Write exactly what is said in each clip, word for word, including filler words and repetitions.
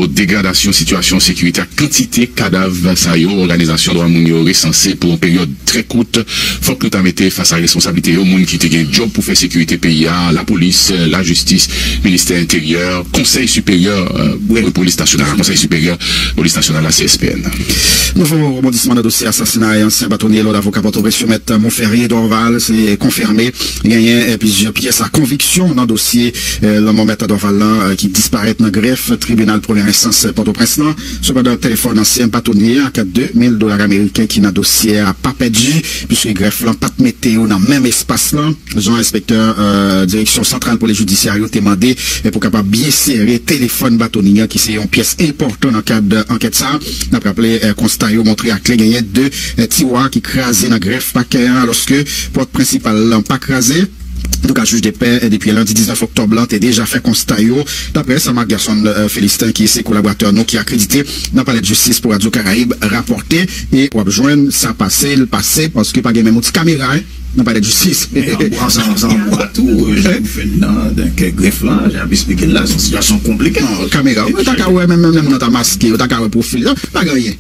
degradasyon sitiyasyon sekirite ak kantite kadav sa yo òganizasyon dwa moun yo resanse pou yon peryòd trè kout. Fòk nou ta mete fas a responsablite yo, moun ki te gen djòb pou fè sekirite peyi a, lapolis, lajistis, ministè enteryè, Konsèy Siperyè, euh, Polis Nasyonal, Konsèy Siperyè Polis Nasyonal la, C S P N. Nouvo rebondisman nan dosye asasina ansyen batonye lòd avoka Pòtoprens yo, Mèt Monferrier Dorval, se konfime genyen, eh, plizyè pyès a konviksyon nan dosye, eh, lanmò Mèt Dorval lan, eh, ki disparèt nan grèf tribinal premyè enstans Pòtoprens lan. Sepandan, telefòn ansyen batonye a ak de mil dola ameriken ki nan dosye a pa pèdi, piske grèf lan pa t mete yo nan menm espas lan. Jan enspektè, eh, Direksyon Santral Polis Jidisyè yo te mande, eh, pou kapab byen sere telefòn batonye a, ki se yon pyès enpòtan nan kad ankèt sa a. N ap raple, eh, konsta yo montre aklè genyen de, eh, tiwa ki kraze nan grèf pakè a, alòske pòt prensipal lan pa kraze. Antouka, jij de pè, eh, depi lendi diznèf òktòb lan, te deja fè konsta yo. Daprè sa Marc Gerson, eh, Philistin, ki se kolaboratè nou ki akredite nan Palè de Jistis pou Radio Caraïbe, rapòte, e w ap jwenn sa pase, l pase, paske pa gen menm yon ti kamera, eh, nan Palè de Jistis. Sa, sa, sa, atou, eh, jan w fè l nan, nan kè grèf lan, jan ap esplike l la, se yon sitiyasyon konplike. Non, kamera, wi, yo ta ka wè, menm, menm, menm nan ta maske, yo ta ka wè pwofil la, pa gen anyen.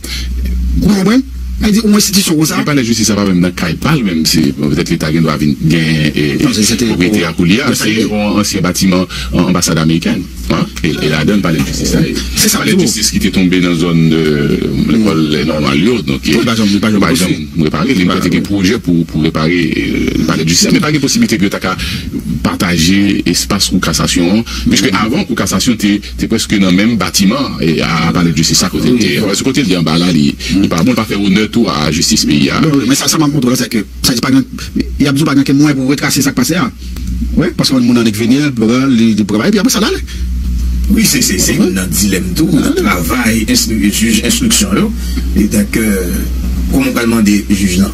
Ou konprann? Sa vle di, yon enstitisyon konsa. E palè jistis sa pa menm nan kay pa l menm, se, bon, petèt Leta gen dwa vin gen, e, e, pwopriyete a koulye a, se yon ansyen batiman an-, anbasad amerikèn. Hein? E, e ladan l palè jistis la ye. Se sa, palè jistis ki te tonbe nan zòn, euh, lekòl nòmal yo, donk, e, pa janm, pa janm repare. Li te gen pwojè pou, pou repare, euh, palè jistis la, men pa gen posiblite pou yo ta ka pataje espas kou kasasyon an, piske avan kou kasasyon te, te prèske nan menm batiman, e, a, a palè jistis la kote l te ye. Paske kote l ye anba la, li, li pa bon, li pa fè onè tou a jistis peyi a. Wi, wi, men sa, sa m ap montre w la, se ke, sa di pa gen, y ap di w pa gen okenn mwayen pou retrase sa k pase a. Wi, paske moun nan nèk vini, l pran, li, li pran, epi apre sa, l ale. Wi, se, se, se youn nan dilèm tou nan travay enstri-, jij enstriksyon yo. E donk, euh, kòman w pral mande jij lan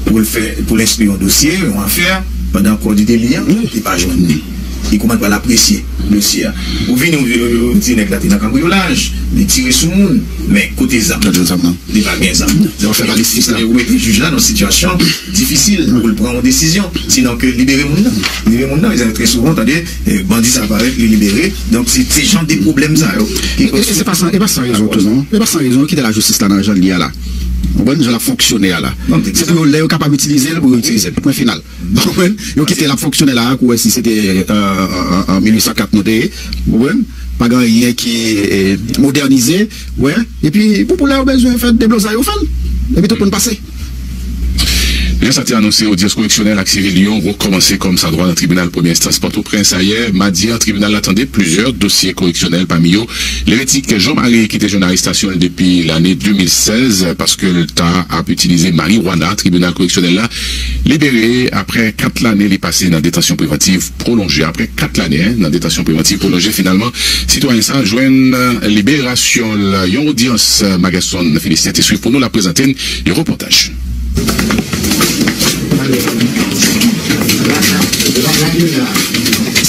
pou l fè, pou l enstwi yon dosye, yon afè, pandan kò di deli an, li pa jwenn li? E kòman l pral apresye dosye a? Ou vini, ou, ou, ou di nèg la te nan kanbriyolaj, li tire sou moun, men kote zam nan? Kote zam nan? Li pa gen zam nan. Donk, fè valiz la. Ou mete jij la nan sitiyasyon difisil pou l pran yon desizyon. Sinon ke libere moun nan. Libere moun nan, trè souvan, tande, eh, bandi sa parèt, li libere. Donk, se, se jan de pwoblèm sa yo ki... E, e, e se pa san, e pa san rezon tou, non. E pa san rezon, yo kite lajistis la nan jan l ye a la. Ou konprann jan l ap fonksyone a la. Se pou yo, lè yo kapab itilize l, pou yo itilize l. Pwen final. Ou konprann? Yo kite l ap fonksyone la, kou wè si se te, euh, an, an, an mil uit san kat nou te ye. Ou konprann? Pa gen anyen ki, eh, modènize. Wè. Epi, pou, pou lè yo bezwen fè deblozay, yo fè l. Epi tout moun pase. Jan sa te anonse, odyans koreksyonèl ak sivil yo rekòmanse kòmsadwa nan tribinal premye enstans Pòtoprens ayè madi a. Tribinal la tande plizyè dosye koreksyonèl, pami yo Levitic Jean Marie, ki te jwenn arestasyon l depi lane de mil sèz, paske l ta ap itilize mariwana. Tribinal koreksyonèl la libere l apre kat lane li pase nan detansyon prevantiv pwolonje. Apre kat lane, en, nan detansyon prevantiv pwolonje, finalman, sitwayen sa a jwenn, euh, liberasyon l. Yon odyans, euh, Marc Gerson Philistin te swiv pou nou, l ap prezante n yon repòtaj.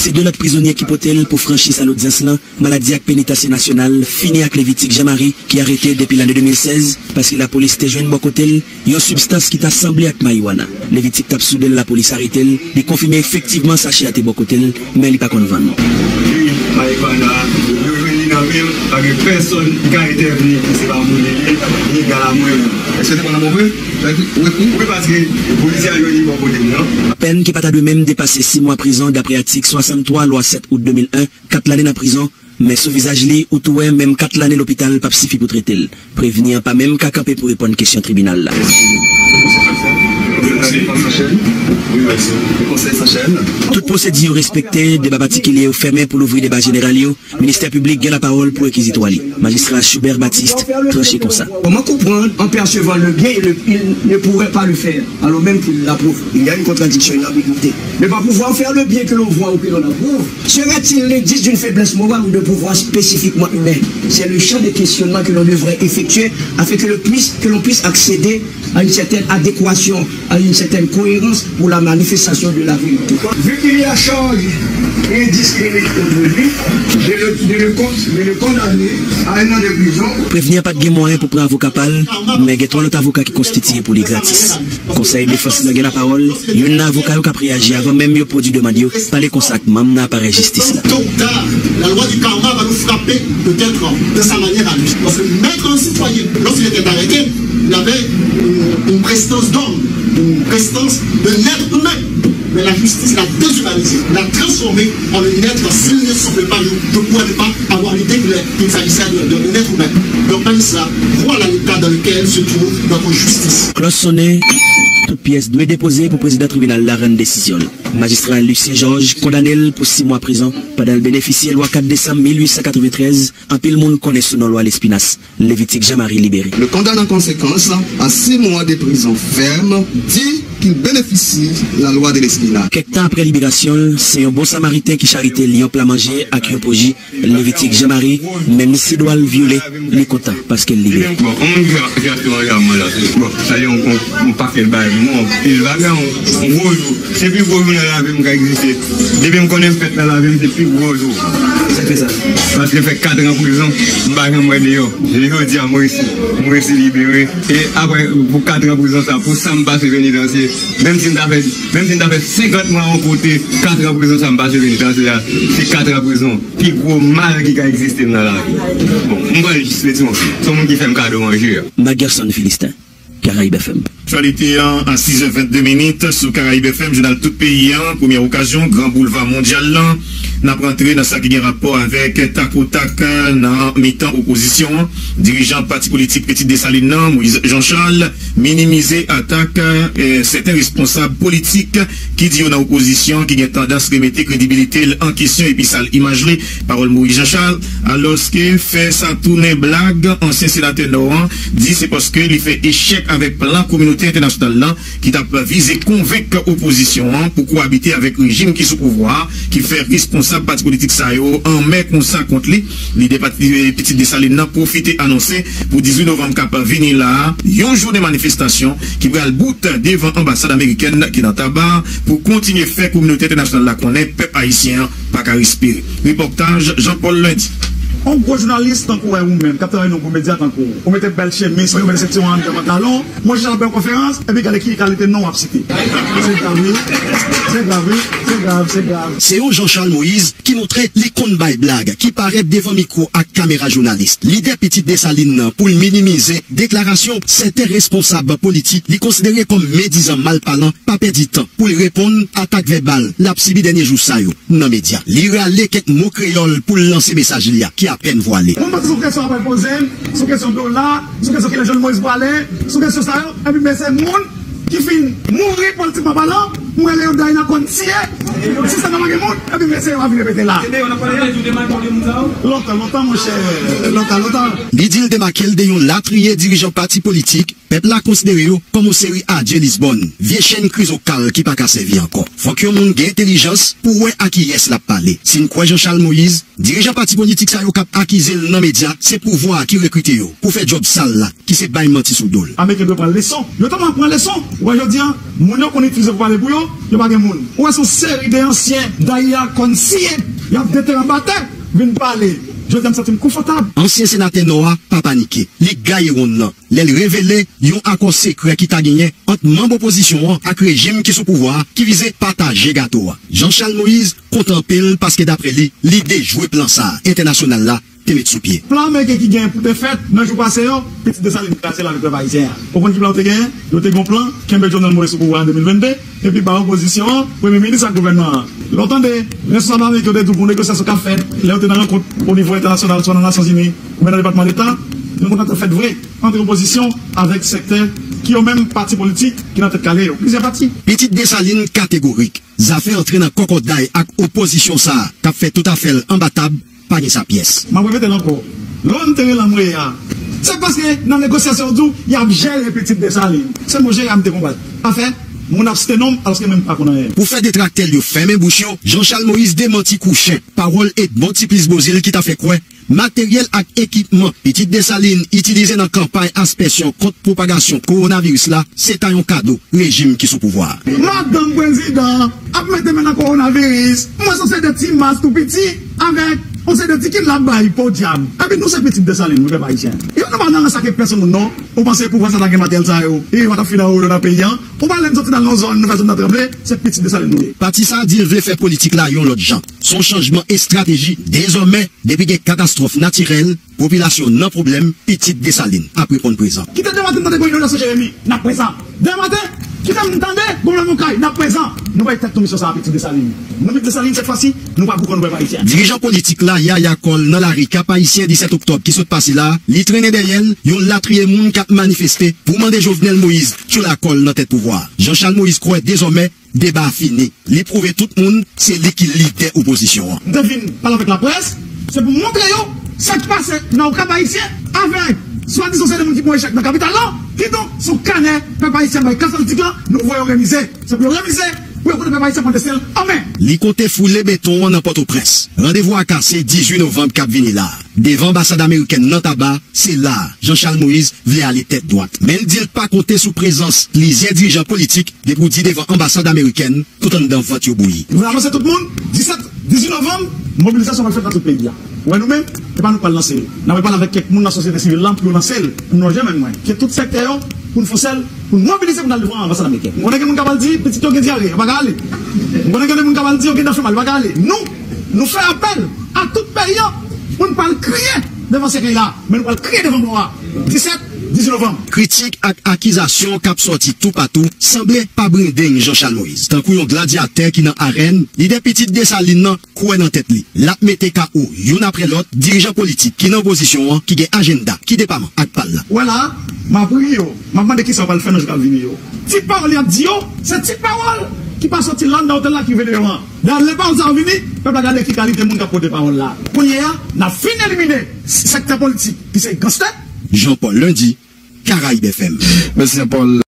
Se de lòt prizonye ki pote l pou franchi sal odyans lan. Maladi ak Penitansye Nasyonal fini ak Levitic Jean Marie, ki arete depi lane de mil sèz, paske lapolis te jwenn bò kote l yon sibstans ki ta sanble ak mariwana. Levitic t ap sou do l, lapolis arete l. Li konfime efektivman sachè a te bò kote l, men li pa konn vann. Wi, mariwana, yo jwenn li nan men l, pa gen pèsonn ki ka entèvni, se pa moun li ye, li egal a mwen menm. Èske te pran nan move? Wi, wi, wi, paske polisye a jwenn li bò kote m nan. Pèn ki pa ta dwe menm depase sis mwa prizon, daprè atik swasanntwa lwa sèt out de mil en, kat lane nan prizon, men sou vizaj li, ou tou wè menm kat lane lopital p ap sifi pou trete l. Prevni an pa menm ka kanpe pou reponn kesyon tribinal la. Tout pwosedi yo respekte, deba patikilye yo fèmen pou louvri deba jeneral yo. Ministè piblik gen lapawòl pou rekizitwa li. Majistra Schubert Baptiste tranche konsa. Comment comprendre en percevant le bien, il ne, il ne pourrait pas le faire, alors même qu'il l'approuve? Il y a une contradiction, une ambiguïté. Ne pas pouvoir faire le bien que l'on voit ou que l'on approuve, serait-il l'indice d'une faiblesse morale ou d'un pouvoir spécifiquement humain? C'est le champ de questionnement que l'on devrait effectuer afin que le puisse, que l'on puisse accéder à une certaine adéquation, à une certaine cohérence pour la manifestation de la vérité. Vu qu'il y a charge Indiscriminée contre lui, de le, de le con-, de le condamner à un an de prison. Prevni an pa t gen mwayen pou pran avoka pa l, men gen twa lòt avoka ki konstitiye pou li gratis. Konsèy defans lan gen lapawòl, youn nan avoka yo k ap reyaji avan menm yo pwodui demann yo, pale konsa ak manm nan aparèy jistis la. Tôt ou tard, la loi du karma va nous frapper peut-être dans sa manière à lui. Parce que mettre un citoyen, lorsqu'il était arrêté, il avait une, une prestance d'homme, une prestance d'un être humain. Mais la justice l'a déshumanisé, l'a transformé en un être, s'il ne souffle pas, je ne pourrais pas avoir l'idée qu'il est, qu'il s'agissait de, de, d'un être humain. Donc, Manisla, voilà l'état dans lequel se trouve notre justice. Klòch sonnen, tout pyès dwe depoze pou prezidan tribinal la rann desizyon l. Majistra Lucien Georges kondane l pou sis mwa prizon pandan l benefisye lwa kat desanm mil uit san katreventrèz, anpil moun konnen sou non lwa Lespinasse. Levitique Jean-Marie libere. Le condamne en conséquence à six mois de prison ferme, dit qu'il bénéficie la loi de Lespinasse. Kèk tan apre liberasyon l, se yon bon samariten ki charite l yon pla manje ak yon po ji. Levitique Jean-Marie, menm si dwa l vyole, li kontan paske l libere. Bon, yon moun ki fè, ki fè manje a mwen la, se, bon, sa se yon, yon, yon pakèt bagay pou mwen, yon pil bagay, yon, yon gwo jou. Se pi gwo jou nan lavi m k egziste. Depi m konnen m fèt nan lavi m, se pi gwo jou. Sa k fè sa? Paske m fè kat an prizon, m pa janm wè deyò. Jodi a, m resi, m resi libere. E apre, pou kat an prizon sa, pou sa m pase penitansye, menm si m ta fè, menm si m ta fè senkant mwa yon kote, kat an prizon sa m pase penitansye a, se kat an prizon. Pi gwo mal ki ka egziste nan lavi. Bon, m pral jis mete yon, se yon moun ki fè m kado manje a. Magerson Philistin, Caraïbes F M. Aktyalite an a sis è venndè minit sou Caraïbes F M, jounal tout peyi an, premyè okazyon, gran boulva mondyal lan. N ap rantre nan sa ki gen rapò avèk takotak nan mitan opozisyon an. Dirijan pati politik Pitit Desalin nan, Moïse Jean Charles, minimize atak, eh, sèten responsab politik ki di yo nan opozisyon, ki gen tandans remete kredibilite l an kesyon epi sal imaj li. Pawòl Moïse Jean Charles, alòske fè sa tounen blag, ansyen senatè Nò an di se paske li fè echèk avèk plan kominote entènasyonal lan ki t ap vize konvenk opozisyon an pou kowabite avèk rejim ki sou pouvwa a, ki fè responsab pati politik sa yo anmè konsa kont li. Lidè pati Pitit Desalin nan pwofite anonse pou dizuit novanm k ap vini la a, yon jounen manifestasyon ki pral bout devan anbasad amerikèn ki nan Taba pou kontinye fè kominote entènasyonal la konnen pèp ayisyen an pa ka respire. Repòtaj Jean Paul Lundi. Yon gwo jounalis tankou w, ou menm, k ap travay nan yon gwo medya tankou w, ou mete bèl chemiz, ou mete sentiwon anndan pantalon, monchè, ap bay yon konferans, epi gade ki kalite non w ap site. Se grav, wi. Se grav, wi. Se grav, se grav. Se yon Jean Charles Moïse ki montre li konn bay blag, ki parèt devan mikwo ak kamera jounalis. Lidè Pitit Desalin nan pou l minimize deklarasyon sèten responsab politik li konsidere kòm medizan malpalan pa pèdi tan pou l reponn atak vèbal l ap sibi dènye jou sa yo nan medya. Li rale kèk mo kreyòl pou l lanse mesaj li a ki apèn vwale. Mwen panse se yon kesyon ap poze, se yon kesyon dola, se yon kesyon kilè Jovenel Moïse pwale, se yon kesyon sa yo, epi men se moun ki fin mouri politikman palan, mwen Leonidas Inan konn tiye, si sa nan pa gen moun, epi mesye yo ap vin repete la. Lontan, lontan, monchè, lontan, lontan. Li di l demake l de yon latriye dirijan pati politik pèp la konsidere yo kòm yon seri adye Lisbòn, vye chèn krizokal ki pa ka sèvi ankò. Fòk yon moun gen entèlijans pou wè a kiyès l ap pale. Si n kwè Jean Charles Moïse, dirijan pati politik sa yo k ap akize l nan medya, se pouvwa a ki rekrite yo pou fè djòb sal la, ki se bay manti sou do l. Ameriken dwe pran leson. Yo tèlman pran leson. Ou wè jodi a, moun yo konn itilize pou pale pou yo, yo pa gen moun. Ou wè se yon seri de ansyen dayè a konn siye, y ap detere anba tè, vin pale. Jodi a m santi m konfòtab. Ansyen senatè Nò a pa panike. Li gaye wonn nan lè l revele yon akò sekrè ki ta genyen ant manm opozisyon an ak rejim ki sou pouvwa a ki vize pataje gato a. Jean Charles Moïse kontan anpil paske dapre li, li dejwe plan sa a entènasyonal la te met sou pye. Plan ameriken ki genyen pou te fèt nan jou pase yo, Pitit Desalin kraze l avèk pèp ayisyen an. Ou konn ki plan yo te genyen? Yo te gen yon plan, kenbe Jovenel Moïse sou pouvwa an de mil vennde, epi ba opozisyon an, premye minis ak gouvènman an. Lè w tande responsab ameriken yo te di w gen yon negosyasyon k ap fèt, lè yo te nan rankont o nivo entènasyonal, swa nan Nasyonzini, oubyen nan Depatman Deta, yon rankont ap fèt vre ant opozisyon avèk sektè ki yo menm pati politik ki nan tèt kale yo. Plizyè pati. Pitit Desalin kategorik. Zafè antre nan kòkòday ak opozisyon sa a k ap fè tout afè l anba tab, pa gen sa pyès. M ap repete l ankò. Lè w wè m te rele anmweye a, se paske nan negosyasyon yo di w y ap jere Pitit Desalin. Se mo jere a m te konbat. Afè moun ap site non m alòske menm m pa konn anyen. Pou fè detraktè l yo fèmen bouch yo, Jean Charles Moïse demanti kou chen pawòl Edmond Supplice Beauzile ki ta fè kwè Materyèl ak ekipman Pitit Desalin itilize nan kanpay aspèsyon kont pwopagasyon kowonaviris la se ta yon kado rejim ki sou pouvwa a. Madanm prezidan ap mete men nan kowonaviris. Mwen sou se de ti mas tou piti avèk yon se de ti kidnap bay podyab. Epi nou se pitit Desalin, wi, pèp ayisyen. Yo nou pa nan rans ak pèsonn moun non. Ou panse pouvwa sa ta gen matèl sa yo? E yo pa t ap fin anwo yo nan peyi an? Ou pa lè n soti nan yon zòn, nou fè zòn nan tranble, se pitit Desalin nou ye. Pati sa a di l vle fè politik la yon lòt jan. Se yon chanjman estrateji. Dezòmè, depi gen katastwòf natirèl, popilasyon nan pwoblèm, pitit Desalin ap reponn prezan. Kite demen maten n tande gon inondasyon Jeremi, n ap prezan. Demen maten, kite m tande gon lanmokay, n ap prezan. Nou bay tèt nou misyon sa a, pitit Desalin. Nou pitit Desalin, sèt fwa si, nou pa pou kò nou pèp ayisyen. Dirijan politik la, Yaya Cole, nan lari Kap Ayisyen disèt oktòb ki sot pase la, li trennen dèyè l yon latriye moun k ap manifeste pou mande Jovenel Moïse tchoula kò l nan tèt pouvwa a. Jean Charles Moïse kwè dezòmè deba a fini. Li pwouve tout moun se li ki lidè opozisyon an. M te vin pale avèk laprès, se pou m montre yo sa k pase nan Okap Ayisyen avèk swadizan se de moun ki pran echèk nan kapital la. Kidonk, se yon kanè pèp ayisyen bay klas politik la, nou voye yo remize. Se pou yo remize, pou yo konnen pèp ayisyen pran desten l an men. Li konte foule beton an nan Pòtoprens. Randevou a kase dizuit novanm k ap vini la a. Devan anbasad amerikèn nan Taba, se la a Jean Charles Moïse vle ale tèt dwat. Men l di l pa konte sou prezans plizyè dirijan politik depi w di devan anbasad amerikèn tout anndan vant yo bouyi. Nou anonse tout moun, disèt, dizuit novanm, mobilizasyon pral fèt nan tout peyi a. Ou wè nou menm, e pa nou k pral lanse l. N ap pale avèk kèk moun nan sosyete sivil la pou yo lanse l. Nou non jèmèn mwen, ke tout sektè yo, pou n fè yon sèl, pou n mobilize pou n al devan anbasad amerikèn. M konnen gen moun k ap al di, pitit yo gen dyare, yo pa ka ale. M konnen gen moun k ap al di, yo gen nan fè mal, yo pa ka ale. Nou, nou fè apèl a tout peyi an pou n pa al kriye devan sèkèy la, men nou pral kriye devan mò a. Disèt, dizuit novanm. Kritik ak akizasyon k ap sòti toupatou sanble pa brende Jean Charles Moïse. Tankou yon gladyatè ki nan arèn, lidè pitit Desalin nan kwè nan tèt li. L ap mete K O youn apre lòt dirijan politik ki nan opozisyon an ki gen ajannda ki depaman ak pa l la. Wè la, m ap ri yo, m ap mande kisa yo pral fè nan jou k ap vini yo. Ti pawòl y ap di yo, se ti pawòl ki pa sòti la anndan otèl la ki vin deyò an. Dayè lè pawòl sa yo vini, pèp la gade ki kalite moun k ap pote pawòl la. Kounye a, n ap fin elimine sektè politik ki se ganstè. Jean Paul Lundi, Caraïbes F M. Mèsi Jean Paul.